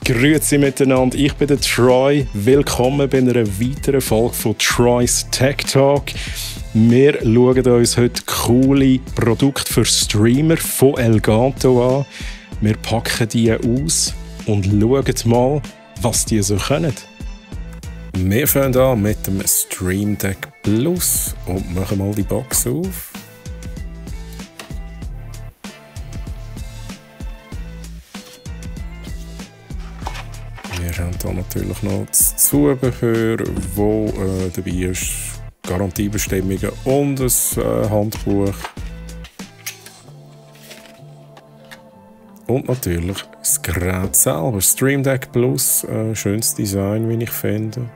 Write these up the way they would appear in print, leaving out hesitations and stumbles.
Grüezi miteinander, ich bin der Troy. Willkommen bei einer weiteren Folge von Troy's Tech Talk. Wir schauen uns heute coole Produkte für Streamer von Elgato an. Wir packen die aus und schauen mal, was die so können. Wir fangen an mit dem Stream Deck Plus und machen mal die Box auf. Wir haben hier natürlich noch das Zubehör, das dabei ist, Garantiebestimmungen und ein Handbuch. Und natürlich das Gerät selber. Stream Deck Plus, schönes Design, wie ich finde.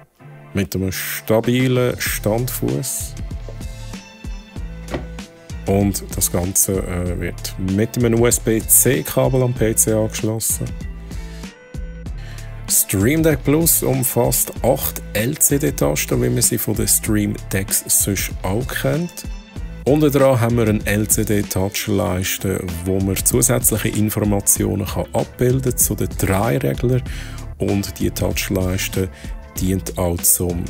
Mit einem stabilen Standfuß. Und das Ganze wird mit einem USB-C-Kabel am PC angeschlossen. Stream Deck Plus umfasst 8 LCD-Tasten, wie man sie von den Stream Decks sonst auch kennt. Unten dran haben wir eine LCD-Touchleiste, wo man zusätzliche Informationen abbilden kann zu den Drehreglern. Und die Touchleiste dient auch zum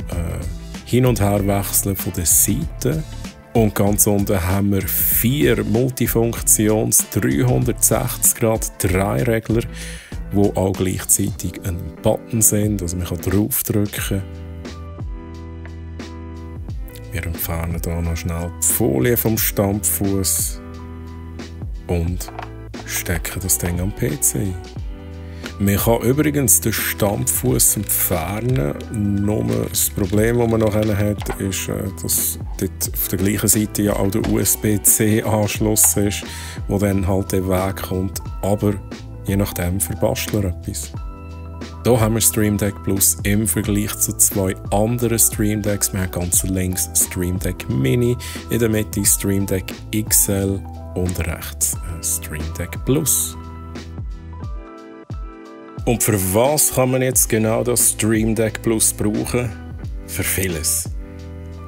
Hin- und Herwechseln von den Seiten. Und ganz unten haben wir 4 Multifunktions 360-Grad-Drehregler, wo auch gleichzeitig ein Button sind, also man kann draufdrücken. Wir entfernen hier noch schnell die Folie vom Standfuß und stecken das Ding am PC. Man kann übrigens den Standfuß entfernen, nur das Problem, das man noch hat, ist, dass dort auf der gleichen Seite ja auch der USB-C-Anschluss ist, der dann halt den Weg kommt, aber je nachdem verbastelt er etwas. Hier haben wir Stream Deck Plus im Vergleich zu 2 anderen Stream Decks. Wir haben ganz links Stream Deck Mini, in der Mitte Stream Deck XL und rechts Stream Deck Plus. Und für was kann man jetzt genau das Stream Deck Plus brauchen? Für vieles.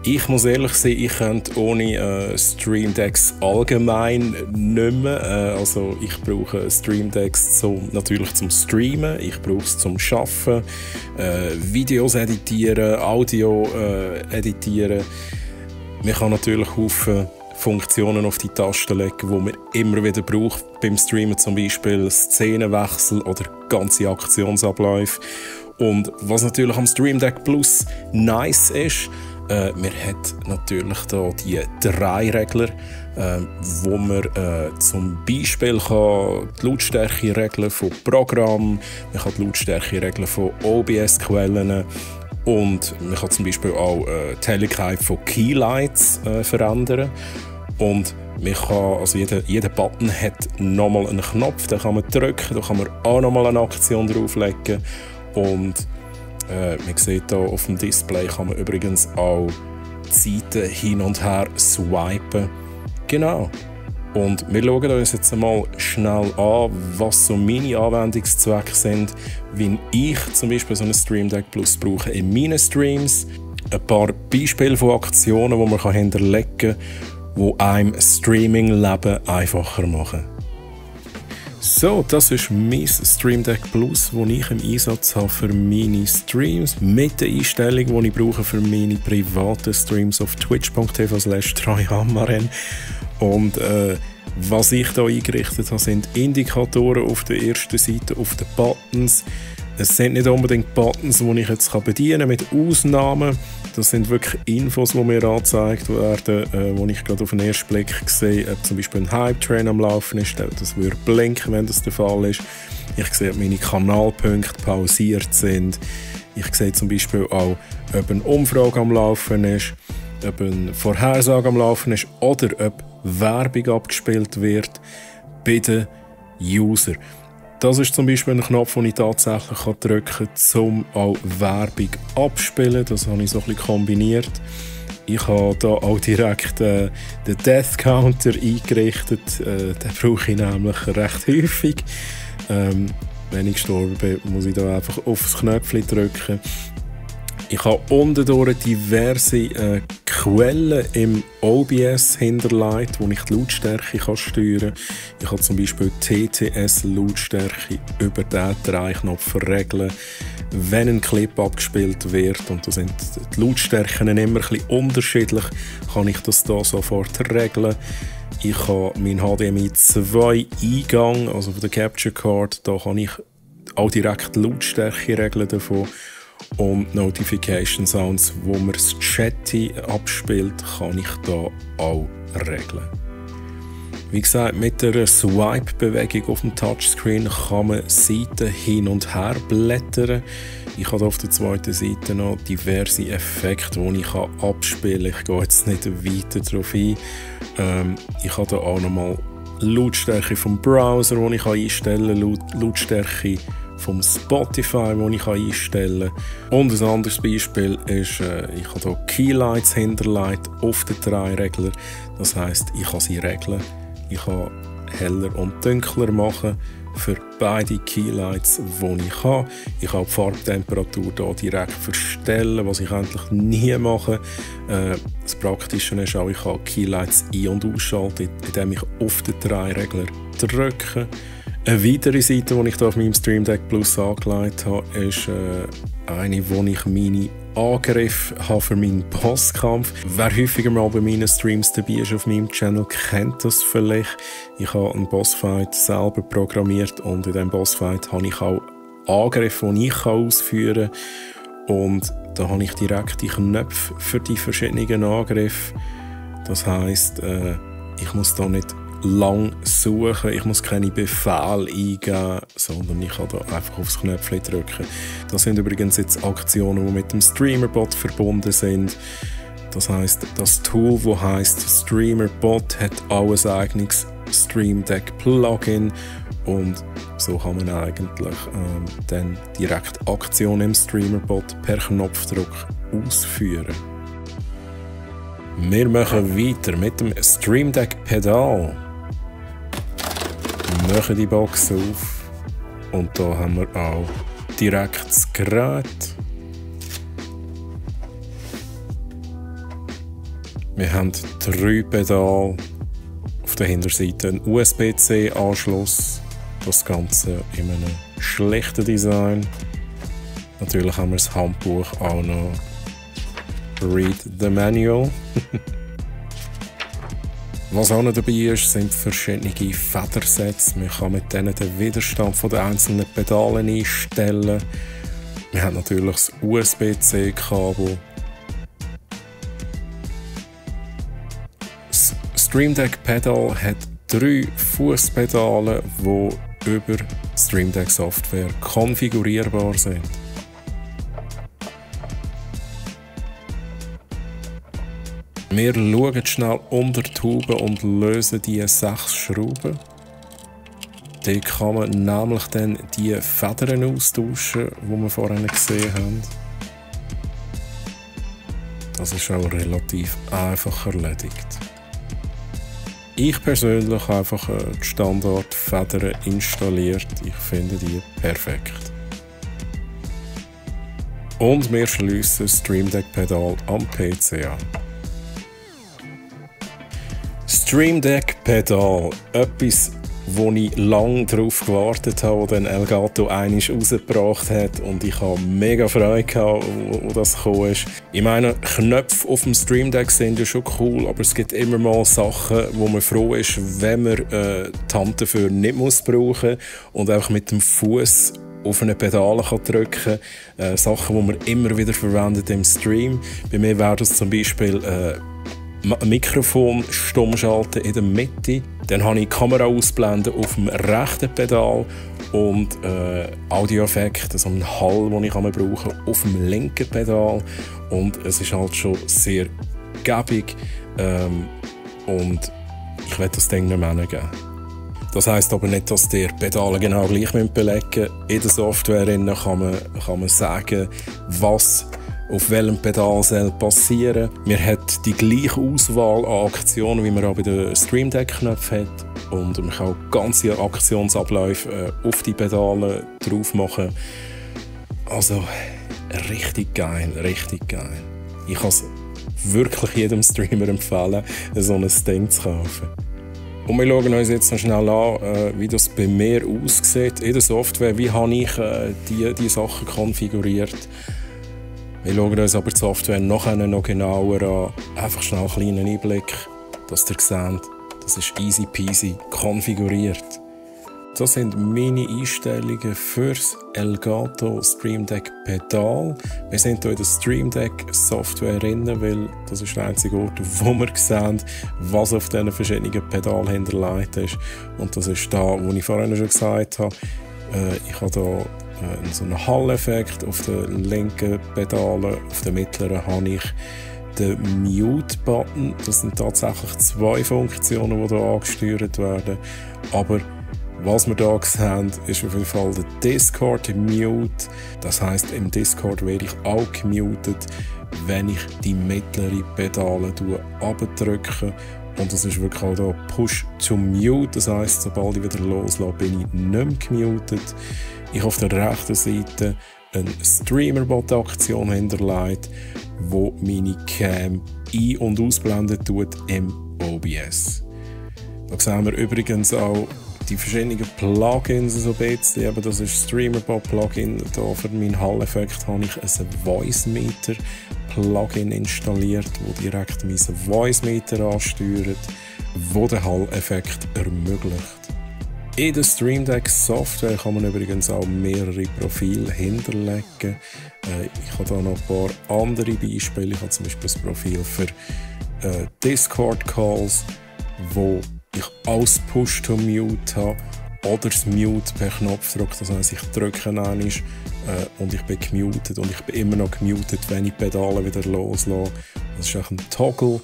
Ich muss ehrlich sein, ich könnte ohne Stream Decks allgemein nicht mehr. Also ich brauche Stream Decks natürlich zum Streamen, ich brauche es zum Arbeiten, Videos editieren, Audio editieren. Man kann natürlich Haufen Funktionen auf die Tasten legen, die man immer wieder braucht beim Streamen, zum Beispiel Szenenwechsel oder ganze Aktionsabläufe. Und was natürlich am Stream Deck Plus nice ist, man hat natürlich hier die Drehregler, wo man zum Beispiel kann die Lautstärke regeln von Programmen, man kann die Lautstärke regeln von OBS-Quellen und man kann zum Beispiel auch die Helligkeit von Keylights verändern. Und man kann, also jeder Button hat nochmal einen Knopf, den kann man drücken, da kann man auch nochmal eine Aktion drauflegen. Und man sieht hier auf dem Display kann man übrigens auch die Seiten hin und her swipen. Genau. Und wir schauen uns jetzt einmal schnell an, was so meine Anwendungszwecke sind, wie ich zum Beispiel so einen Stream Deck Plus brauche in meinen Streams. Ein paar Beispiele von Aktionen, die man hinterlegen kann, die einem Streaming-Leben einfacher machen. So, das ist mein Stream Deck Plus, das ich im Einsatz habe für meine Streams, mit der Einstellung, die ich brauche für meine privaten Streams auf twitch.tv/troyhammaren. Und was ich hier eingerichtet habe, sind Indikatoren auf der ersten Seite, auf den Buttons. Es sind nicht unbedingt Buttons, die ich jetzt bedienen kann, mit Ausnahmen. Das sind wirklich Infos, die mir angezeigt werden, wo ich gerade auf den ersten Blick sehe, ob zum Beispiel ein Hype-Train am Laufen ist. Das würde blinken, wenn das der Fall ist. Ich sehe, ob meine Kanalpunkte pausiert sind. Ich sehe zum Beispiel auch, ob eine Umfrage am Laufen ist, ob eine Vorhersage am Laufen ist oder ob Werbung abgespielt wird bei den User. Das ist zum Beispiel ein Knopf, den ich tatsächlich drücken kann, um auch Werbung abzuspielen. Das habe ich so ein bisschen kombiniert. Ich habe hier auch direkt den Death Counter eingerichtet. Den brauche ich nämlich recht häufig. Wenn ich gestorben bin, muss ich da einfach auf das Knöpfchen drücken. Ich habe unten durch diverse Quellen im OBS hinterlegt, wo ich die Lautstärke steuern kann. Ich kann zum Beispiel die TTS-Lautstärke über diesen Dreiknopf regeln. Wenn ein Clip abgespielt wird, und da sind die Lautstärken immer ein bisschen unterschiedlich, kann ich das hier sofort regeln. Ich habe meinen HDMI 2 Eingang, also von der Capture Card, da kann ich auch direkt die Lautstärke regeln davon. Und Notification Sounds, wo man das Chatty abspielt, kann ich da auch regeln. Wie gesagt, mit der Swipe-Bewegung auf dem Touchscreen kann man Seiten hin und her blättern. Ich habe auf der zweiten Seite noch diverse Effekte, die ich abspielen kann. Ich gehe jetzt nicht weiter darauf ein. Ich habe da auch nochmal Lautstärke vom Browser, die ich einstellen kann, Lautstärke vom Spotify, das ich einstellen kann. Und ein anderes Beispiel ist, ich habe hier Keylights hinterlegt auf den Drehregler. Das heisst, ich kann sie regeln. Ich kann heller und dunkler machen für beide Keylights, die ich habe. Ich kann die Farbtemperatur hier direkt verstellen, was ich eigentlich nie mache. Das Praktische ist auch, ich kann Keylights ein- und ausschalten, indem ich auf den Drehregler drücke. Eine weitere Seite, die ich hier auf meinem Stream Deck Plus angelegt habe, ist eine, wo ich meine Angriffe habe für meinen Bosskampf. Wer häufiger mal bei meinen Streams dabei ist auf meinem Channel, kennt das vielleicht. Ich habe einen Bossfight selber programmiert und in diesem Bossfight habe ich auch Angriffe, die ich ausführen kann. Und da habe ich direkt die Knöpfe für die verschiedenen Angriffe. Das heisst, ich muss da nicht lang suchen, ich muss keine Befehle eingeben, sondern ich kann da einfach aufs Knöpfchen drücken. Das sind übrigens jetzt Aktionen, die mit dem Streamerbot verbunden sind. Das heisst, das Tool, das heisst Streamerbot, hat auch ein eigenes Stream Deck Plugin und so kann man eigentlich dann direkt Aktionen im Streamerbot per Knopfdruck ausführen. Wir machen weiter mit dem Stream Deck Pedal. Wir machen die Box auf und da haben wir auch direkt das Gerät. Wir haben 3 Pedale, auf der Hinterseite einen USB-C-Anschluss, das Ganze in einem schlechten Design. Natürlich haben wir das Handbuch auch noch. Read the Manual. Was auch noch dabei ist, sind verschiedene Federsets. Man kann mit denen den Widerstand der einzelnen Pedale einstellen. Wir haben natürlich das USB-C-Kabel. Das Stream Deck Pedal hat 3 Fußpedale, die über Stream Deck Software konfigurierbar sind. Wir schauen schnell unter die Haube und lösen die 6 Schrauben. Dort kann man nämlich dann die Federn austauschen, die wir vorhin gesehen haben. Das ist auch relativ einfach erledigt. Ich persönlich habe einfach die Standardfedern installiert. Ich finde die perfekt. Und wir schliessen das Stream Deck Pedal am PC an. Stream Deck Pedal, etwas, wo ich lange darauf gewartet habe, wo dann Elgato einiges rausgebracht hat und ich habe mega Freude gehabt, wo das gekommen ist. Ich meine, Knöpfe auf dem Stream Deck sind ja schon cool, aber es gibt immer mal Sachen, wo man froh ist, wenn man die Hand dafür nicht muss brauchen und einfach mit dem Fuß auf eine Pedale drücken kann. Sachen, die man immer wieder verwendet im Stream. Bei mir wäre das zum Beispiel Mikrofon stumm schalten in der Mitte. Dann habe ich die Kamera ausblenden auf dem rechten Pedal und Audioeffekt, also einen Hall, den ich brauchen kann, auf dem linken Pedal. Und es ist halt schon sehr gäbig und ich will das Ding nicht mehr geben. Das heisst aber nicht, dass die Pedale genau gleich belegen müssen. In der Software kann man sagen, was auf welchem Pedal soll passieren. Man hat die gleiche Auswahl an Aktionen, wie man auch bei den Stream Deck Knöpfen hat. Und man kann auch ganze Aktionsabläufe auf die Pedale drauf machen. Also richtig geil, richtig geil. Ich habe es wirklich jedem Streamer empfehlen, so ein Ding zu kaufen. Und wir schauen uns jetzt noch schnell an, wie das bei mir aussieht in der Software. Wie habe ich die Sachen konfiguriert. Wir schauen uns aber die Software nachher noch genauer an. Einfach schnell einen kleinen Einblick, dass ihr seht, das ist easy peasy konfiguriert. Das sind meine Einstellungen fürs Elgato Stream Deck Pedal. Wir sind hier in der Stream Deck Software drin, weil das ist der einzige Ort, wo wir sehen, was auf diesen verschiedenen Pedalen hinterlegt ist. Und das ist da, wo ich vorhin schon gesagt habe. Ich habe hier so einen Hall-Effekt auf den linken Pedalen, auf den mittleren habe ich den Mute-Button. Das sind tatsächlich 2 Funktionen, die hier angesteuert werden. Aber was wir hier sehen, ist auf jeden Fall der Discord-Mute. Das heisst, im Discord werde ich auch gemutet, wenn ich die mittleren Pedale abdrücke. Und das ist wirklich auch hier Push to Mute. Das heisst, sobald ich wieder loslasse, bin ich nicht mehr gemutet. Ich habe auf der rechten Seite eine Streamer-Bot-Aktion hinterlegt, die meine Cam ein- und ausblenden tut im OBS. Da sehen wir übrigens auch die verschiedenen Plugins, so ein bisschen. Eben, das ist das Streamerbot-Plugin. Da für meinen Hall-Effekt habe ich ein Voice-Meter-Plugin installiert, das direkt meinen Voice-Meter ansteuert, das den Hall-Effekt ermöglicht. In der Stream Deck Software kann man übrigens auch mehrere Profile hinterlegen. Ich habe da noch ein paar andere Beispiele. Ich habe zum Beispiel das Profil für Discord-Calls, wo ich als Push to Mute habe, oder das Mute per Knopfdruck. Das heisst, ich drücke einmal und ich bin gemutet. Und ich bin immer noch gemutet, wenn ich die Pedale wieder loslasse. Das ist ein Toggle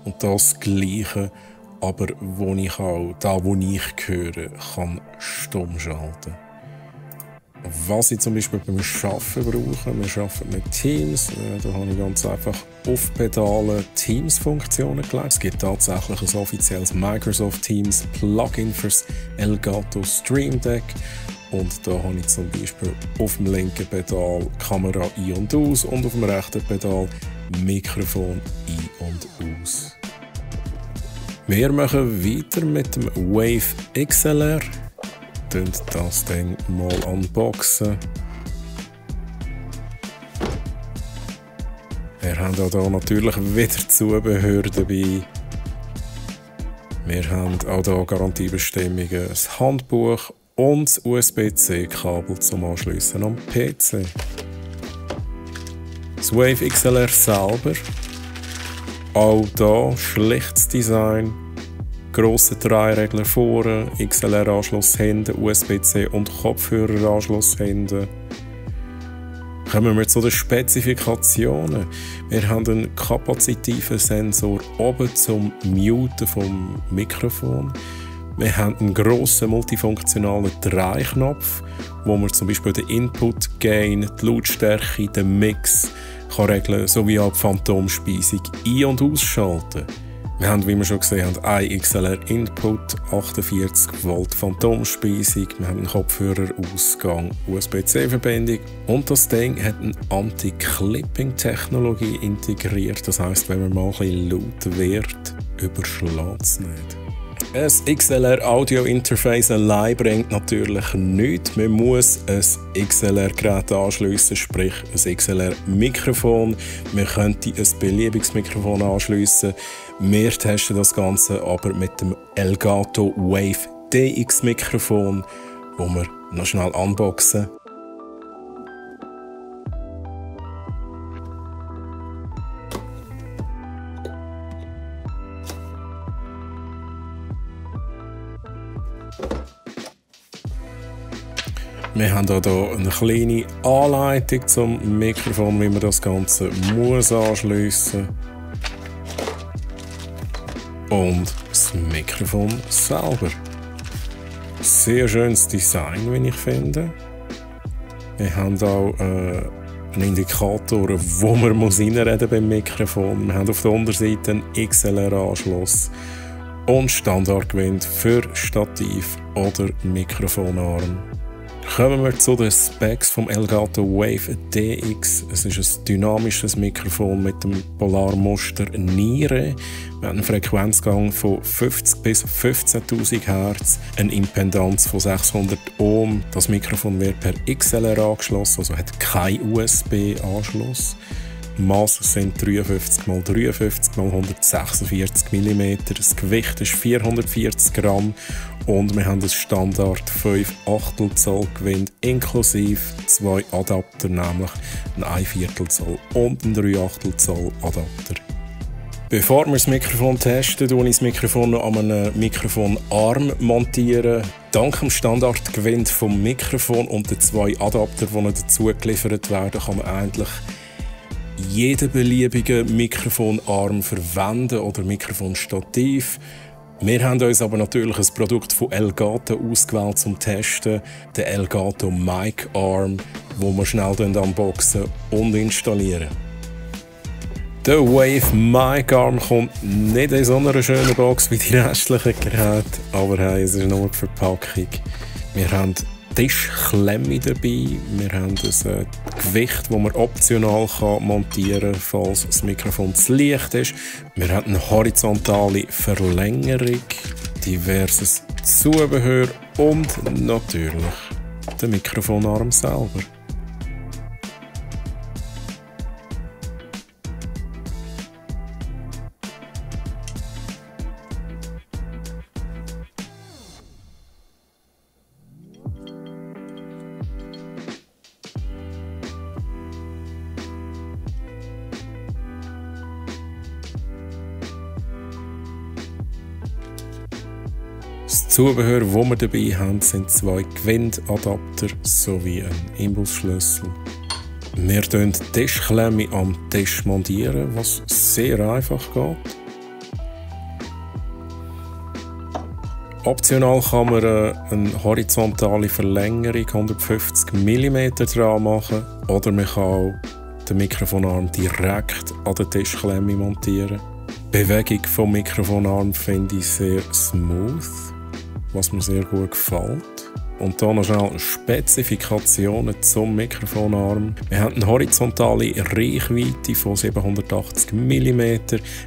und das Gleiche. Aber wo ich auch, da wo ich höre, kann stumm schalten. Was ich zum Beispiel beim Arbeiten brauche, wir arbeiten mit Teams, da habe ich ganz einfach auf Pedale Teams-Funktionen gelegt. Es gibt tatsächlich ein offizielles Microsoft Teams Plugin fürs Elgato Stream Deck. Und da habe ich zum Beispiel auf dem linken Pedal Kamera ein- und aus und auf dem rechten Pedal Mikrofon ein- und aus. Wir machen weiter mit dem Wave XLR. Das Ding mal unboxen. Wir haben auch hier natürlich wieder Zubehör dabei. Wir haben auch hier Garantiebestimmungen, das Handbuch und das USB-C-Kabel zum Anschliessen am PC. Das Wave XLR selber. Auch hier schlichtes Design. Grosser Drehregler vorne, XLR-Anschluss hinten, USB-C und Kopfhöreranschluss hinten. Kommen wir zu den Spezifikationen. Wir haben einen kapazitiven Sensor oben zum Muten vom Mikrofon. Wir haben einen grossen multifunktionalen Drehknopf, wo man zum Beispiel den Input, Gain, die Lautstärke, den Mix kann regeln, sowie auch die Phantomspeisung ein- und ausschalten. Wir haben, wie wir schon gesehen haben, ein XLR-Input, 48 Volt Phantomspeisung, wir haben einen Kopfhörerausgang, USB-C-Verbindung und das Ding hat eine Anti-Clipping-Technologie integriert. Das heisst, wenn man mal ein bisschen laut wird, überschlägt es nicht. Ein XLR-Audio-Interface allein bringt natürlich nichts. Man muss ein XLR-Gerät anschliessen, sprich ein XLR-Mikrofon. Man könnte ein beliebiges Mikrofon anschliessen. Wir testen das Ganze aber mit dem Elgato Wave DX-Mikrofon, das wir noch schnell unboxen. Wir haben hier eine kleine Anleitung zum Mikrofon, wie man das Ganze muss anschliessen. Und das Mikrofon selber. Sehr schönes Design, wie ich finde. Wir haben auch einen Indikator, wo man reinreden beim Mikrofon. Wir haben auf der Unterseite einen XLR-Anschluss und Standardgewind für Stativ oder Mikrofonarm. Kommen wir zu den Specs vom Elgato Wave DX. Es ist ein dynamisches Mikrofon mit dem Polarmuster Niere. Wir haben einen Frequenzgang von 50 bis 15.000 Hz, eine Impedanz von 600 Ohm. Das Mikrofon wird per XLR angeschlossen, also hat keinen USB-Anschluss. Maß sind 53 x 53 x 146 mm. Das Gewicht ist 440 Gramm und wir haben das Standard 5/8 Zoll Gewinde inklusive zwei Adapter, nämlich ein 1/4 Zoll und ein 3/8 Zoll Adapter. Bevor wir das Mikrofon testen, montiere ich das Mikrofon noch an einem Mikrofonarm montieren. Dank dem Standardgewind vom Mikrofon und den zwei Adaptern, die dazu geliefert werden, kann man eigentlich jeden beliebigen Mikrofonarm verwenden oder Mikrofonstativ. Wir haben uns aber natürlich ein Produkt von Elgato ausgewählt zum Testen, den Elgato Mic Arm, wo wir schnell unboxen und installieren. Der Wave Mic Arm kommt nicht in so einer schönen Box wie die restlichen Geräte, aber hey, es ist nur die Verpackung. Wir haben Tischklemme dabei, wir haben ein Gewicht, das man optional montieren kann, falls das Mikrofon zu leicht ist. Wir haben eine horizontale Verlängerung, diverses Zubehör und natürlich den Mikrofonarm selber. Das Zubehör, das wir dabei haben, sind zwei Gewindadapter sowie ein Imbusschlüssel. Wir montieren die Tischklemme am Tisch, was sehr einfach geht. Optional kann man eine horizontale Verlängerung 150 mm dran machen oder man kann auch den Mikrofonarm direkt an der Tischklemme montieren. Die Bewegung des Mikrofonarms finde ich sehr smooth, was mir sehr gut gefällt. Und hier noch schnell Spezifikationen zum Mikrofonarm. Wir haben eine horizontale Reichweite von 780 mm,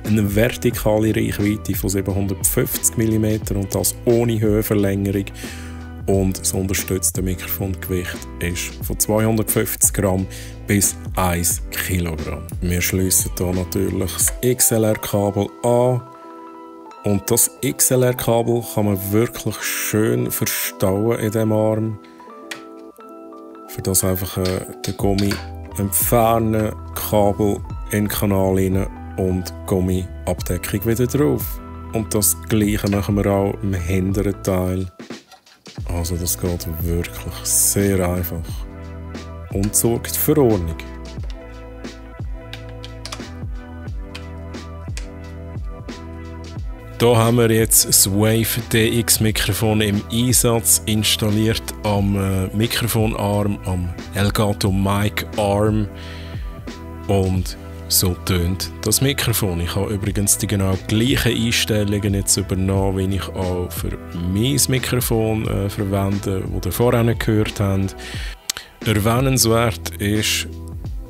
eine vertikale Reichweite von 750 mm und das ohne Höhenverlängerung. Und das unterstützte Mikrofongewicht ist von 250 Gramm bis 1 Kilogramm. Wir schliessen hier natürlich das XLR-Kabel an. Und das XLR-Kabel kann man wirklich schön verstauen in diesem Arm. Für das einfach den Gummi entfernen, Kabel in den Kanal rein und Gummiabdeckung wieder drauf. Und das Gleiche machen wir auch im hinteren Teil. Also das geht wirklich sehr einfach und sorgt für Ordnung. Hier haben wir jetzt das Wave DX Mikrofon im Einsatz, installiert am Mikrofonarm, am Elgato Mic Arm. Und so tönt das Mikrofon. Ich habe übrigens die genau gleichen Einstellungen jetzt übernommen, wie ich auch für mein Mikrofon verwende, das ihr vorhin gehört habt. Erwähnenswert ist,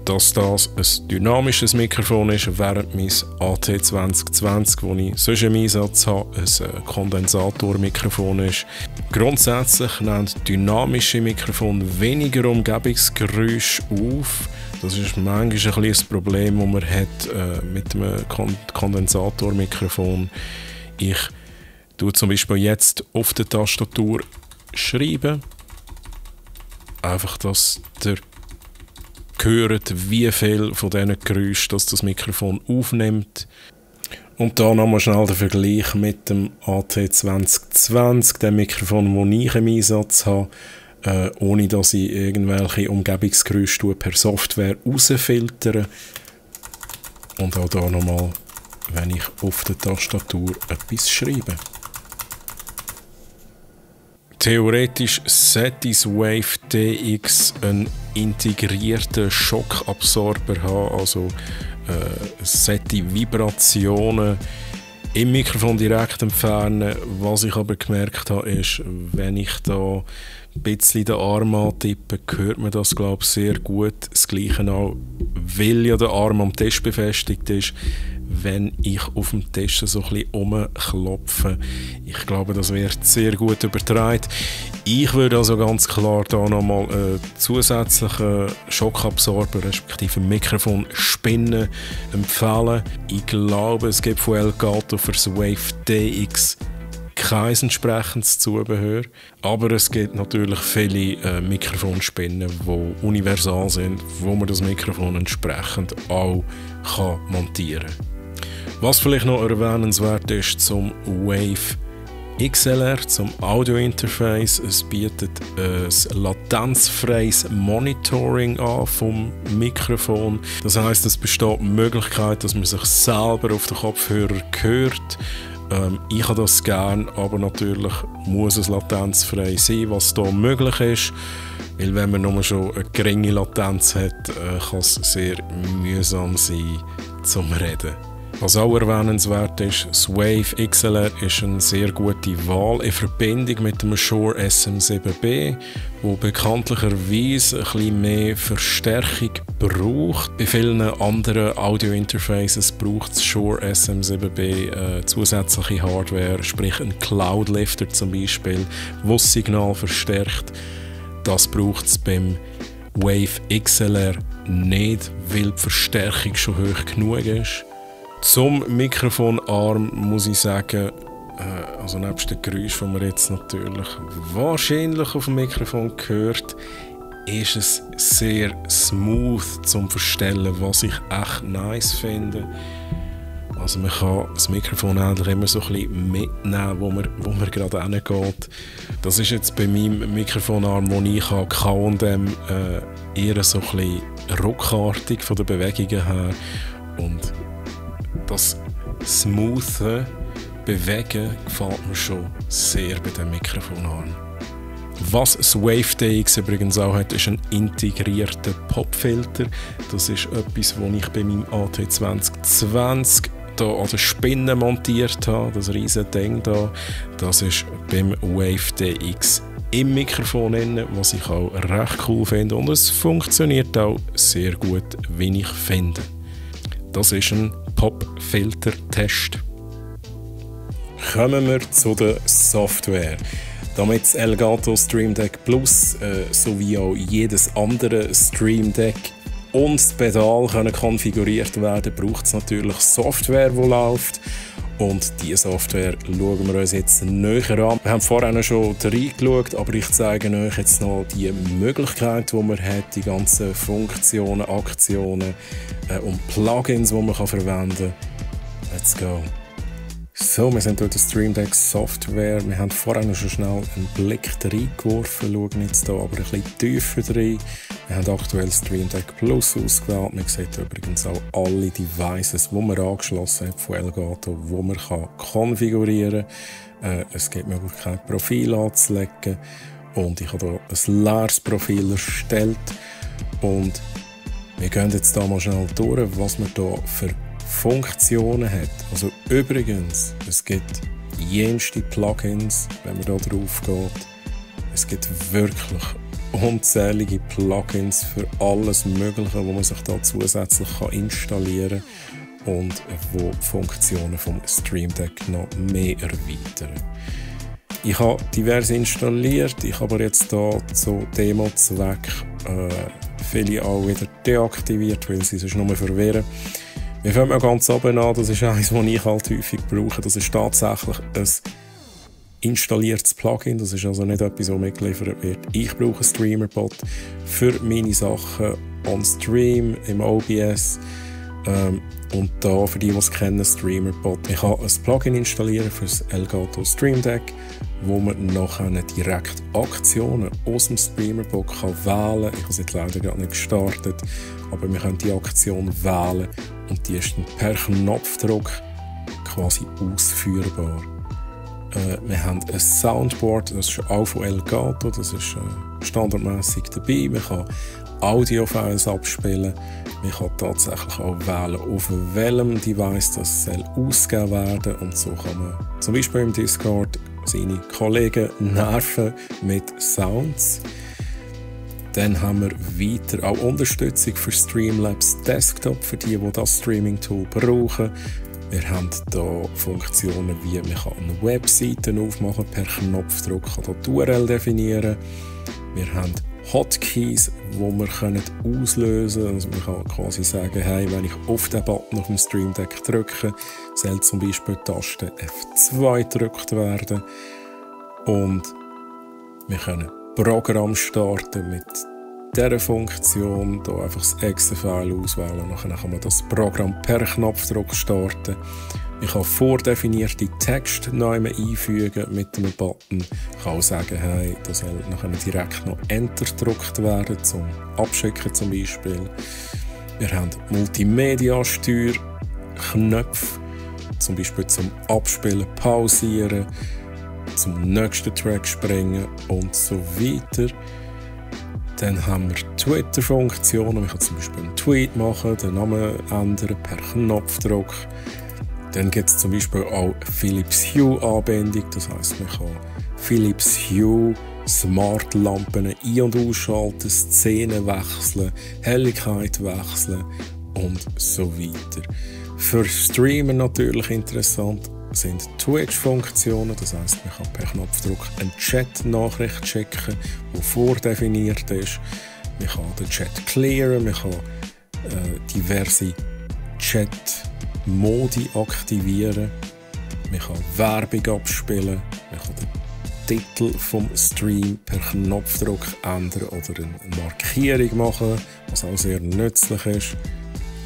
dass das ein dynamisches Mikrofon ist, während mein AT2020, das ich sonst im Einsatz habe, ein Kondensatormikrofon ist. Grundsätzlich nehmen dynamische Mikrofone weniger Umgebungsgeräusche auf. Das ist manchmal ein bisschen das Problem, das man hat mit einem Kondensatormikrofon. Ich tue zum Beispiel jetzt auf der Tastatur schreiben. Einfach, dass der hört, wie viel von diesen Geräuschen das Mikrofon aufnimmt. Und da nochmal schnell der Vergleich mit dem AT2020, dem Mikrofon, das ich im Einsatz habe, ohne dass ich irgendwelche Umgebungsgeräusche per Software rausfiltere. Und auch da nochmal, wenn ich auf der Tastatur etwas schreibe. Theoretisch sollte das Wave DX einen integrierten Schockabsorber haben, also es sollte Vibrationen im Mikrofon direkt entfernen. Was ich aber gemerkt habe, ist, wenn ich da ein bisschen den Arm antippen, hört man das, glaube ich, sehr gut. Das Gleiche auch, weil ja der Arm am Tisch befestigt ist, wenn ich auf dem Tisch so ein bisschen rumklopfe. Ich glaube, das wird sehr gut übertragen. Ich würde also ganz klar da nochmal zusätzlichen Schockabsorber respektive Mikrofonspinnen empfehlen. Ich glaube, es gibt von Elgato für das Wave DX kein entsprechendes Zubehör, aber es gibt natürlich viele Mikrofonspinnen, die universal sind, wo man das Mikrofon entsprechend auch montieren kann. Was vielleicht noch erwähnenswert ist zum Wave XLR, zum Audio-Interface, es bietet ein latenzfreies Monitoring an vom Mikrofon. Das heisst, es besteht die Möglichkeit, dass man sich selber auf den Kopfhörer hört. Ich habe das gerne, aber natürlich muss es latenzfrei sein, was hier möglich ist. Weil wenn man nur schon eine geringe Latenz hat, kann es sehr mühsam sein zum Reden. Was auch erwähnenswert ist, das Wave XLR ist eine sehr gute Wahl in Verbindung mit dem Shure SM7B, wo bekanntlicherweise ein bisschen mehr Verstärkung braucht. Bei vielen anderen Audio-Interfaces braucht das Shure SM7B zusätzliche Hardware, sprich ein Cloud-Lifter zum Beispiel, wo das Signal verstärkt. Das braucht es beim Wave XLR nicht, weil die Verstärkung schon hoch genug ist. Zum Mikrofonarm muss ich sagen, also nebst dem Geräusch, das man jetzt natürlich wahrscheinlich auf dem Mikrofon hört, ist es sehr smooth zum Verstellen, was ich echt nice finde. Also man kann das Mikrofon eigentlich immer so ein bisschen mitnehmen, wo man gerade hingeht. Das ist jetzt bei meinem Mikrofonarm, den ich habe, K&M, eher so ein bisschen ruckartig von den Bewegungen her. Und das smoothe Bewegen gefällt mir schon sehr bei dem Mikrofonarm. Was das Wave DX übrigens auch hat, ist ein integrierter Popfilter. Das ist etwas, was ich bei meinem AT2020 hier an der Spinne montiert habe. Das riesige Ding hier. Das ist beim Wave DX im Mikrofon drin, was ich auch recht cool finde. Und es funktioniert auch sehr gut, wie ich finde. Das ist ein Popfilter-Test. Kommen wir zu der Software. Damit das Elgato Stream Deck Plus sowie auch jedes andere Stream Deck und das Pedal können konfiguriert werden, braucht es natürlich Software, die läuft. Und diese Software schauen wir uns jetzt näher an. Wir haben vorhin schon reingeschaut, aber ich zeige euch jetzt noch die Möglichkeit, die man hat, die ganzen Funktionen, Aktionen und Plugins, die man verwenden kann. Let's go! So, wir sind durch die Stream Deck Software. Wir haben vorhin schon schnell einen Blick reingeworfen, schauen jetzt hier aber ein bisschen tiefer rein. Wir haben aktuell Stream Deck Plus ausgewählt. Man sieht übrigens auch alle Devices, die man angeschlossen hat von Elgato, die man konfigurieren kann. Es gibt die Möglichkeit, Profil anzulegen. Und ich habe hier ein leeres Profil erstellt. Und wir gehen jetzt hier mal schnell durch, was wir hier für Funktionen hat. Also übrigens, es gibt jenste Plugins, wenn man da drauf geht. Es gibt wirklich unzählige Plugins für alles Mögliche, wo man sich da zusätzlich installieren kann und wo die Funktionen vom Stream Deck noch mehr erweitern. Ich habe diverse installiert, ich habe aber jetzt hier zu Demo-Zweck viele auch wieder deaktiviert, weil sie sich nur verwirren. Wir fangen mal ganz oben an, das ist eines, das ich halt häufig brauche. Das ist tatsächlich ein installiertes Plugin, das ist also nicht etwas, das mitgeliefert wird. Ich brauche einen Streamerbot für meine Sachen on Stream, im OBS. Und da, für die es kennen, Streamerbot. Ich habe ein Plugin installieren für das Elgato Stream Deck, wo man nachher direkt Aktionen aus dem Streamerbot wählen kann. Ich habe es jetzt leider gerade nicht gestartet, aber wir können die Aktion wählen und die ist dann per Knopfdruck quasi ausführbar. Wir haben ein Soundboard, das ist auch von Elgato, das ist standardmäßig dabei. Man kann Audiofiles abspielen. Man kann tatsächlich auch wählen, auf welchem Device das soll ausgegeben werden. Und so kann man zum Beispiel im Discord seine Kollegen nerven mit Sounds. Dann haben wir weiter auch Unterstützung für Streamlabs Desktop, für die das Streaming-Tool brauchen. Wir haben hier Funktionen wie, man kann eine Webseite aufmachen, per Knopfdruck kann hier die URL definieren. Wir haben Hotkeys, die wir auslösen können. Also man kann quasi sagen, hey, wenn ich auf den Button auf dem Stream Deck drücke, soll zum Beispiel die Taste F2 gedrückt werden. Und wir können Programm starten mit dieser Funktion. Hier einfach das Exe-File auswählen. Dann kann man das Programm per Knopfdruck starten. Ich kann vordefinierte Texte neu einfügen mit einem Button. Ich kann auch sagen, hey, da soll nachher direkt noch Enter gedrückt werden, zum Abschicken zum Beispiel. Wir haben Multimedia-Steuerknöpfe, zum Beispiel zum Abspielen, Pausieren, zum nächsten Track springen und so weiter. Dann haben wir Twitter-Funktionen. Ich kann zum Beispiel einen Tweet machen, den Namen ändern per Knopfdruck. Dann gibt es zum Beispiel auch Philips Hue-Anbindung. Das heisst, man kann Philips Hue Smart-Lampen ein- und ausschalten, Szenen wechseln, Helligkeit wechseln und so weiter. Für Streamer natürlich interessant sind Twitch-Funktionen. Das heisst, man kann per Knopfdruck eine Chat-Nachricht schicken, die vordefiniert ist. Man kann den Chat clearen, man kann diverse Chat-Modi aktivieren, man kann Werbung abspielen, man kann den Titel vom Stream per Knopfdruck ändern oder eine Markierung machen, was auch sehr nützlich ist.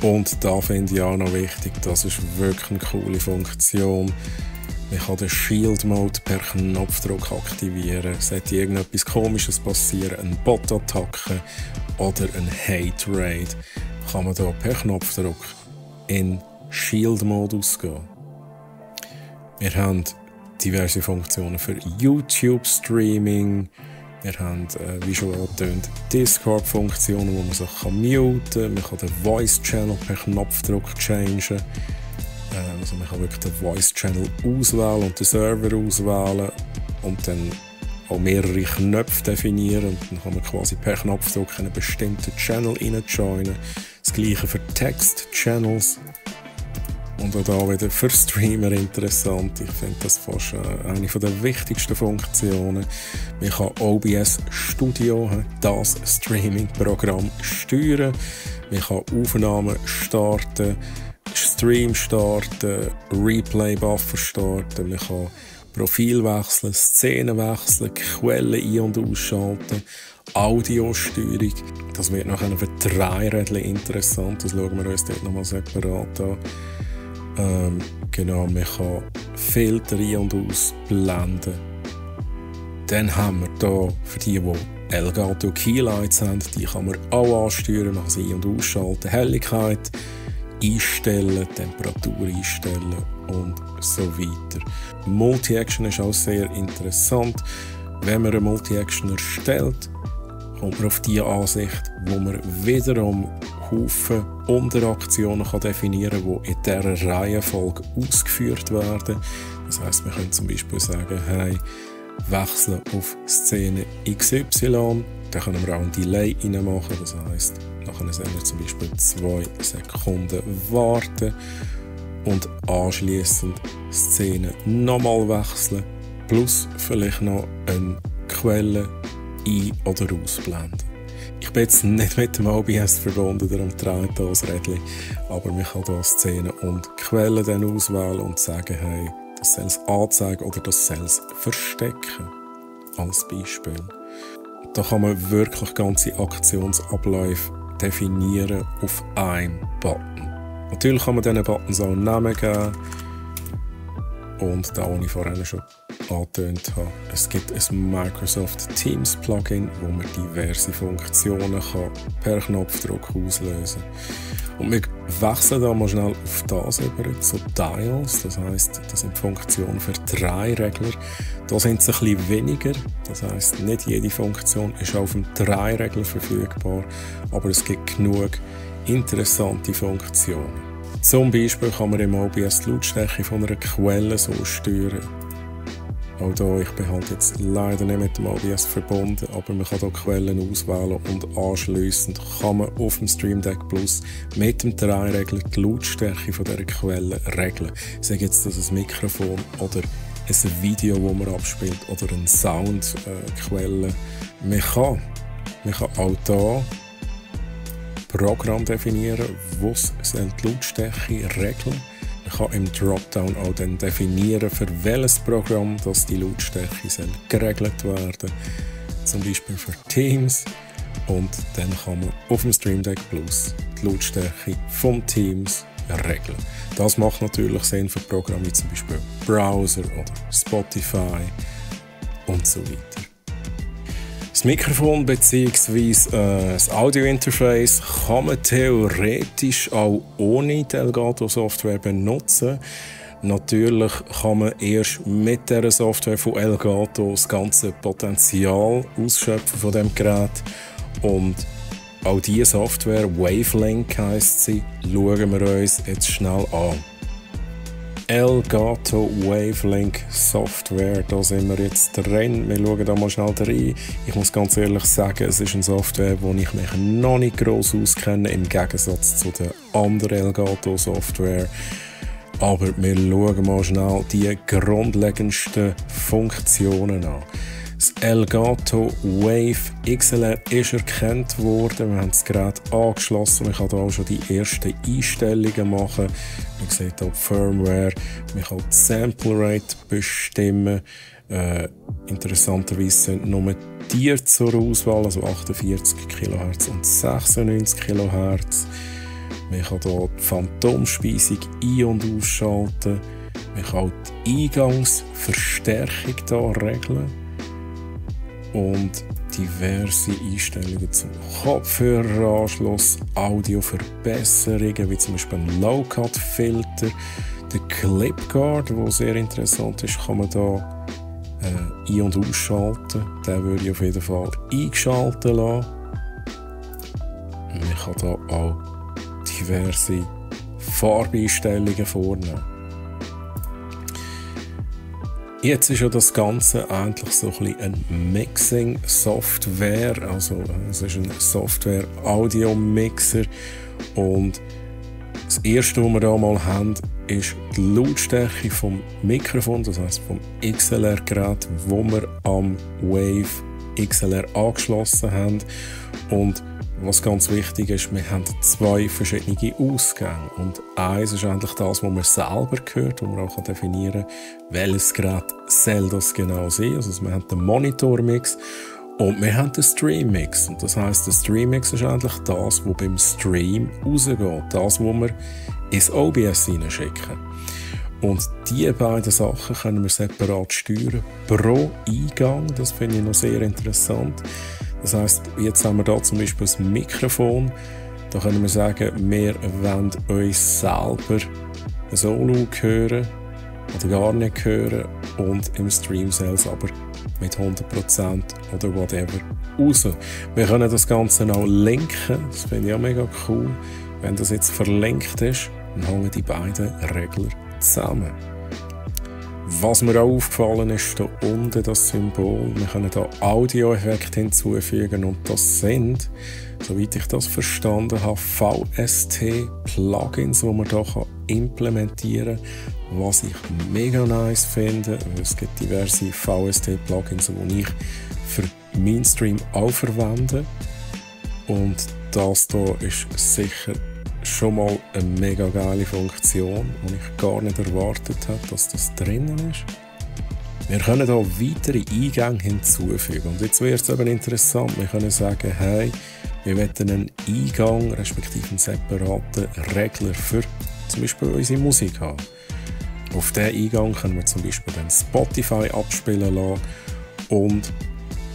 Und da finde ich auch noch wichtig, das ist wirklich eine coole Funktion. Man kann den Shield Mode per Knopfdruck aktivieren. Sollte irgendetwas Komisches passieren, eine Bot-Attacke oder ein Hate-Raid, kann man hier per Knopfdruck in Shield-Modus gehen. Wir haben diverse Funktionen für YouTube-Streaming. Wir haben, wie schon angetönt, Discord-Funktionen, wo man sich muten kann. Man kann den Voice-Channel per Knopfdruck changen. Also man kann wirklich den Voice-Channel auswählen und den Server auswählen und dann auch mehrere Knöpfe definieren. Und dann kann man quasi per Knopfdruck einen bestimmten Channel joinen. Das gleiche für Text-Channels. Und auch hier wieder für Streamer interessant. Ich finde das fast eine der wichtigsten Funktionen. Man kann OBS Studio, das Streaming-Programm, steuern. Man kann Aufnahmen starten, Stream starten, Replay-Buffer starten. Man kann Profil wechseln, Szenen wechseln, Quellen ein- und ausschalten. Audiosteuerung. Das wird nachher für 3 Rädchen interessant. Das schauen wir uns dort nochmal separat an. Genau, man kann Filter ein- und ausblenden. Dann haben wir hier, für die Elgato Keylights haben, die kann man auch ansteuern, man kann sie ein- und ausschalten, Helligkeit einstellen, Temperatur einstellen und so weiter. Multi-Action ist auch sehr interessant. Wenn man eine Multi-Action erstellt, kommt man auf die Ansicht, wo man wiederum Haufen Unteraktionen definieren kann, die in dieser Reihenfolge ausgeführt werden. Das heisst, wir können zum Beispiel sagen, hey, wechseln auf Szene XY. Da können wir auch ein Delay reinmachen. Das heisst, nachher sollen wir zum Beispiel 2 Sekunden warten und anschliessend Szene nochmal wechseln. Plus vielleicht noch eine Quelle ein- oder ausblenden. Ich bin jetzt nicht mit dem OBS verbunden, darum dreht das Rädchen, aber man kann hier Szenen und Quellen dann auswählen und sagen, hey, das soll es anzeigen oder das soll es verstecken, als Beispiel. Da kann man wirklich ganze Aktionsabläufe definieren auf einem Button. Natürlich kann man diesen Buttons auch einen Namen geben. Und da, was ich vorhin schon angetönt habe, es gibt ein Microsoft Teams Plugin, wo man diverse Funktionen per Knopfdruck auslösen kann. Und wir wechseln da mal schnell auf das über, zu Dials. Das heisst, das sind Funktionen für 3 Regler. Da sind es ein bisschen weniger. Das heisst, nicht jede Funktion ist auf dem 3-Regler verfügbar, aber es gibt genug interessante Funktionen. Zum Beispiel kann man im OBS die Lautstärke von einer Quelle so steuern. Auch hier, ich bin halt jetzt leider nicht mit dem OBS verbunden, aber man kann hier Quellen auswählen und anschliessend kann man auf dem Stream Deck Plus mit dem Drehregler die Lautstärke von dieser Quelle regeln. Sei jetzt das ein Mikrofon oder ein Video, das man abspielt oder eine Soundquelle. Man kann auch hier Programm definieren, das die Lautstärke regeln. Man kann im Dropdown auch dann definieren, für welches Programm das die Lautstärke soll geregelt werden. Zum Beispiel für Teams. Und dann kann man auf dem Stream Deck Plus die Lautstärke von Teams regeln. Das macht natürlich Sinn für Programme wie zum Beispiel Browser oder Spotify und so weiter. Das Mikrofon bzw. das Audio-Interface kann man theoretisch auch ohne die Elgato-Software benutzen. Natürlich kann man erst mit dieser Software von Elgato das ganze Potenzial ausschöpfen von dem Gerät. Und auch diese Software, Wavelink heisst sie, schauen wir uns jetzt schnell an. Elgato Wavelink Software, da sind wir jetzt drin. Wir schauen da mal schnell rein. Ich muss ganz ehrlich sagen, es ist eine Software, wo ich mich noch nicht gross auskenne, im Gegensatz zu der anderen Elgato Software. Aber wir schauen mal schnell die grundlegendsten Funktionen an. Das Elgato Wave XLR ist erkannt worden. Wir haben das Gerät angeschlossen. Man kann hier auch schon die ersten Einstellungen machen. Man sieht hier die Firmware. Man kann die Sample Rate bestimmen. Interessanterweise sind nur die zur Auswahl, also 48 kHz und 96 kHz. Man kann hier die Phantomspeisung ein- und ausschalten. Man kann die Eingangsverstärkung hier regeln. Und diverse Einstellungen zum Kopfhöreranschluss, Audioverbesserungen, wie zum Beispiel ein Low-Cut-Filter. Der Clip-Guard, der sehr interessant ist, kann man hier ein- und ausschalten. Den würde ich auf jeden Fall eingeschaltet lassen. Man kann hier auch diverse Farbeinstellungen vornehmen. Jetzt ist ja das Ganze eigentlich so ein bisschen eine Mixing-Software, also es ist ein Software-Audio-Mixer und das erste, was wir hier mal haben, ist die Lautstärke vom Mikrofon, das heisst vom XLR-Gerät, wo wir am Wave XLR angeschlossen haben. Und was ganz wichtig ist, wir haben zwei verschiedene Ausgänge. Und eins ist eigentlich das, was man selber hört, wo man auch definieren kann, welches Gerät soll das genau sein. Also wir haben den Monitor-Mix und wir haben den Stream-Mix. Und das heisst, der Stream-Mix ist eigentlich das, was beim Stream rausgeht. Das, was wir ins OBS hineinschicken. Und diese beiden Sachen können wir separat steuern pro Eingang. Das finde ich noch sehr interessant. Das heisst, jetzt haben wir hier zum Beispiel das Mikrofon. Da können wir sagen, wir wollen uns selber ein Solo hören oder gar nicht hören und im Stream selbst aber mit 100% oder whatever raus. Wir können das Ganze auch linken. Das finde ich auch mega cool. Wenn das jetzt verlinkt ist, dann hängen die beiden Regler zusammen. Was mir auch aufgefallen ist, hier unten das Symbol, wir können hier Audioeffekte hinzufügen und das sind, soweit ich das verstanden habe, VST-Plugins, die man hier implementieren kann, was ich mega nice finde. Es gibt diverse VST-Plugins, die ich für meinen Stream auch verwende und das hier ist sicher schon mal eine mega geile Funktion, die ich gar nicht erwartet habe, dass das drinnen ist. Wir können hier weitere Eingänge hinzufügen. Und jetzt wird es eben interessant. Wir können sagen, hey, wir wollen einen Eingang, respektive einen separaten Regler für zum Beispiel unsere Musik haben. Auf diesen Eingang können wir zum Beispiel dann Spotify abspielen lassen und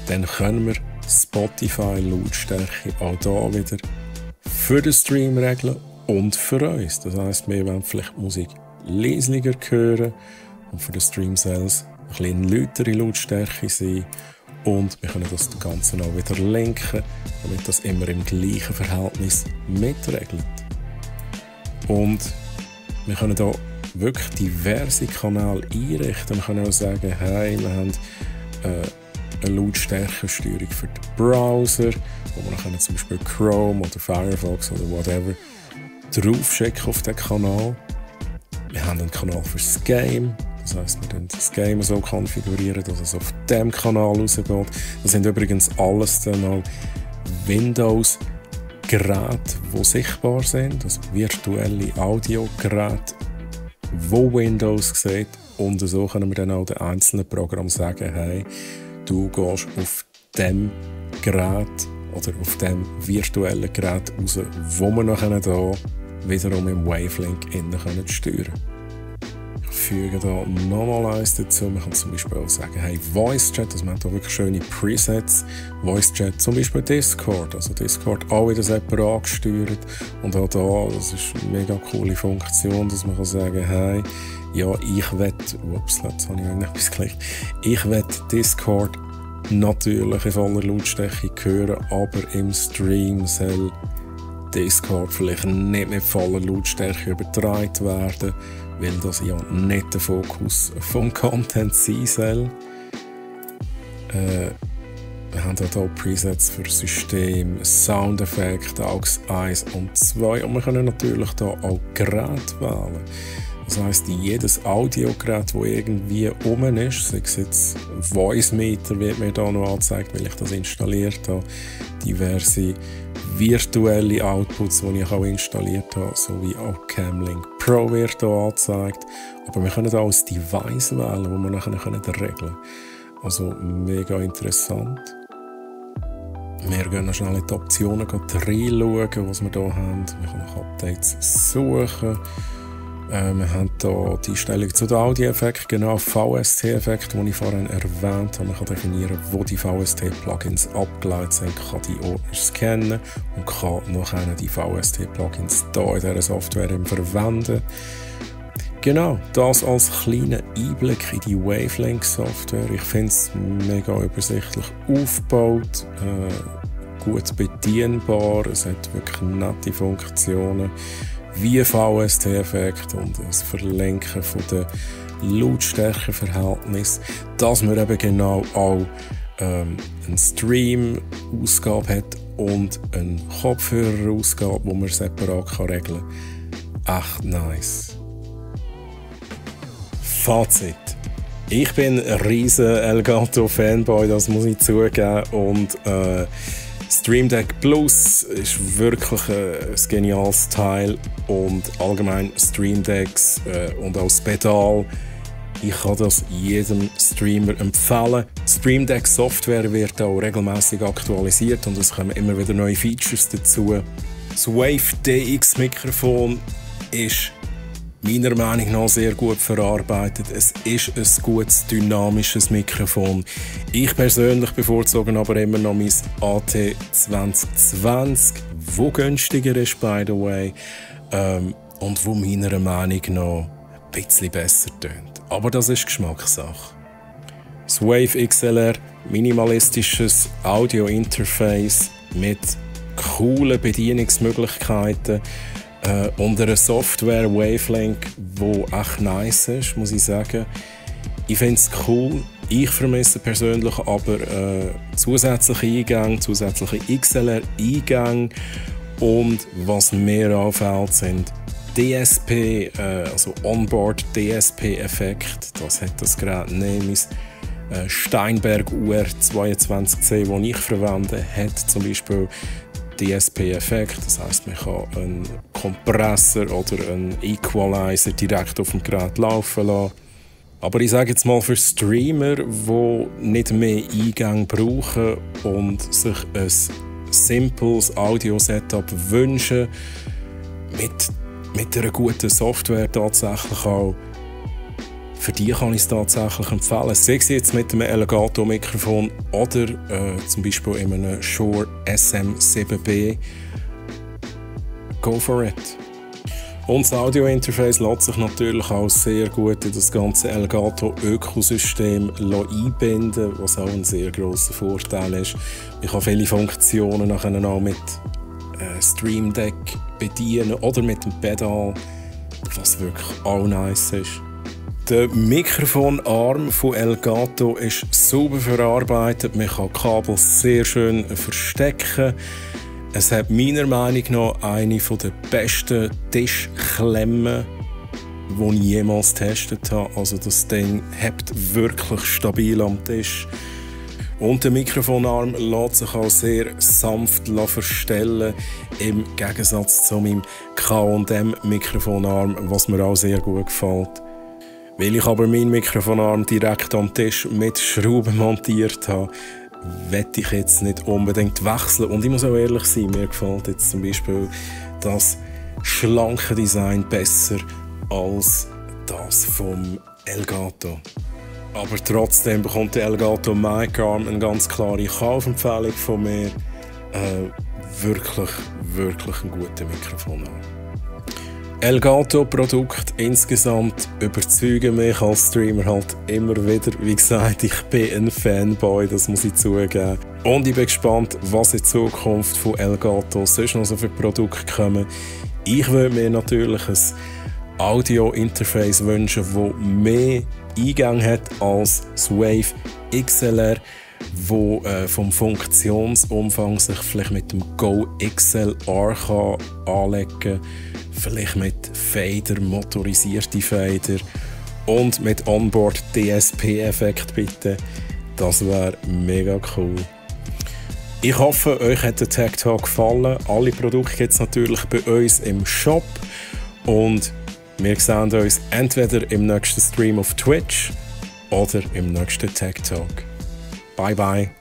dann können wir Spotify-Lautstärke auch hier wieder für den Stream regeln und für uns. Das heisst, wir wollen vielleicht die Musik leislicher hören und für den Stream selbst ein bisschen lautere Lautstärke sein. Und wir können das Ganze auch wieder lenken, damit das immer im gleichen Verhältnis mitregelt. Und wir können hier wirklich diverse Kanäle einrichten. Man kann auch sagen, hey, wir haben eine Lautstärkensteuerung für den Browser, wo man dann zum Beispiel Chrome oder Firefox oder whatever draufschicken auf den Kanal. Wir haben einen Kanal für das Game. Das heisst, wir können das Game so konfigurieren, dass es auf diesem Kanal rausgeht. Das sind übrigens alles dann auch Windows-Geräte, die sichtbar sind, also virtuelle Audiogeräte, wo Windows sieht. Und so können wir dann auch den einzelnen Programmen sagen, hey, du gehst auf dem Gerät oder auf dem virtuellen Gerät raus, wo wir nachher hier wiederum im Wavelink innen steuern können. Ich füge hier nochmal eins dazu. Man kann zum Beispiel auch sagen, hey, Voice Chat, also man hat hier wirklich schöne Presets. Voice Chat, zum Beispiel Discord. Also Discord auch wieder separat gesteuert. Und auch da, das ist eine mega coole Funktion, dass man kann sagen, hey, ja, ich will, ups, jetzt habe ich eigentlich etwas gleich. Ich will Discord natürlich in voller Lautstärke hören, aber im Stream soll Discord vielleicht nicht mit voller Lautstärke übertragen werden, weil das ja nicht der Fokus vom Content sein soll. Wir haben hier Presets für System, Soundeffekte, AUX 1 und 2 und wir können natürlich hier auch Geräte wählen. Das heisst, jedes Audiogerät, das irgendwie rum ist, sei es jetzt Voice Meter, wird mir hier noch angezeigt, weil ich das installiert habe, diverse virtuelle Outputs, die ich auch installiert habe, sowie auch Camlink Pro wird hier angezeigt. Aber wir können auch ein Device wählen, das wir nachher regeln können. Also mega interessant. Wir gehen noch schnell in die Optionen reinschauen, was wir hier haben. Wir können nach Updates suchen. Wir haben hier die Einstellung zu den Audioeffekten, genau VST-Effekt, den ich vorhin erwähnt habe. Man kann definieren, wo die VST-Plugins abgeleitet sind, kann die Ordner scannen und kann nachher die VST-Plugins hier in dieser Software verwenden. Genau, das als kleiner Einblick in die Wavelink-Software. Ich finde es mega übersichtlich aufgebaut, gut bedienbar, es hat wirklich nette Funktionen, wie VST-Effekt und das Verlenken von den Lautstärkeverhältnissen, dass man eben genau auch eine Stream-Ausgabe hat und eine Kopfhörer-Ausgabe, die man separat regeln kann. Echt nice. Fazit. Ich bin ein riesen Elgato-Fanboy, das muss ich zugeben, und Stream Deck Plus ist wirklich ein geniales Teil und allgemein Stream Decks und auch das Pedal. Ich kann das jedem Streamer empfehlen. Die Stream Deck Software wird auch regelmäßig aktualisiert und es kommen immer wieder neue Features dazu. Das Wave DX Mikrofon ist meiner Meinung nach sehr gut verarbeitet. Es ist ein gutes, dynamisches Mikrofon. Ich persönlich bevorzuge aber immer noch mein AT2020, wo günstiger ist, by the way, und wo meiner Meinung nach ein bisschen besser tönt. Aber das ist Geschmackssache. Das Wave XLR, minimalistisches Audio-Interface mit coolen Bedienungsmöglichkeiten, und eine Software Wavelink, die echt nice ist, muss ich sagen. Ich finde es cool. Ich vermisse persönlich aber zusätzliche Eingänge, zusätzliche XLR-Eingänge. Und was mir auffällt, sind DSP, also Onboard DSP-Effekt. Das hat das Gerät nicht. Steinberg UR22C, das ich verwende, hat zum Beispiel DSP-Effekt, das heisst, man kann einen Kompressor oder einen Equalizer direkt auf dem Gerät laufen lassen. Aber ich sage jetzt mal für Streamer, die nicht mehr Eingänge brauchen und sich ein simples Audio-Setup wünschen, mit einer guten Software tatsächlich auch, für die kann ich es tatsächlich empfehlen. Sei es jetzt mit einem Elgato-Mikrofon oder zum Beispiel in einem Shure SM7B. Go for it! Und das Audio-Interface lässt sich natürlich auch sehr gut in das ganze Elgato-Ökosystem einbinden, was auch ein sehr grosser Vorteil ist. Ich kann viele Funktionen nachher auch mit Stream Deck bedienen oder mit dem Pedal. was wirklich auch nice ist. Der Mikrofonarm von Elgato ist sauber verarbeitet, man kann Kabel sehr schön verstecken. Es hat meiner Meinung nach eine der besten Tischklemmen, die ich jemals getestet habe. Also das Ding hebt wirklich stabil am Tisch. Und der Mikrofonarm lässt sich auch sehr sanft verstellen, im Gegensatz zu meinem K&M-Mikrofonarm, was mir auch sehr gut gefällt. Weil ich aber meinen Mikrofonarm direkt am Tisch mit Schrauben montiert habe, möchte ich jetzt nicht unbedingt wechseln. Und ich muss auch ehrlich sein, mir gefällt jetzt zum Beispiel das schlanke Design besser als das vom Elgato. Aber trotzdem bekommt der Elgato Mic Arm eine ganz klare Kaufempfehlung von mir. Wirklich ein guter Mikrofonarm. Elgato-Produkte insgesamt überzeugen mich als Streamer halt immer wieder. Wie gesagt, ich bin ein Fanboy, das muss ich zugeben. Und ich bin gespannt, was in Zukunft von Elgato sonst noch so für Produkte kommen. Ich würde mir natürlich ein Audio-Interface wünschen, das mehr Eingang hat als das Wave XLR, wo vom Funktionsumfang sich vielleicht mit dem Go XLR kann anlegen kann. Vielleicht mit Fader, motorisierte Fader und mit Onboard DSP-Effekt bitte. Das wäre mega cool. Ich hoffe, euch hat der Tech Talk gefallen. Alle Produkte gibt es natürlich bei uns im Shop. Und wir sehen uns entweder im nächsten Stream auf Twitch oder im nächsten Tech Talk. Bye bye.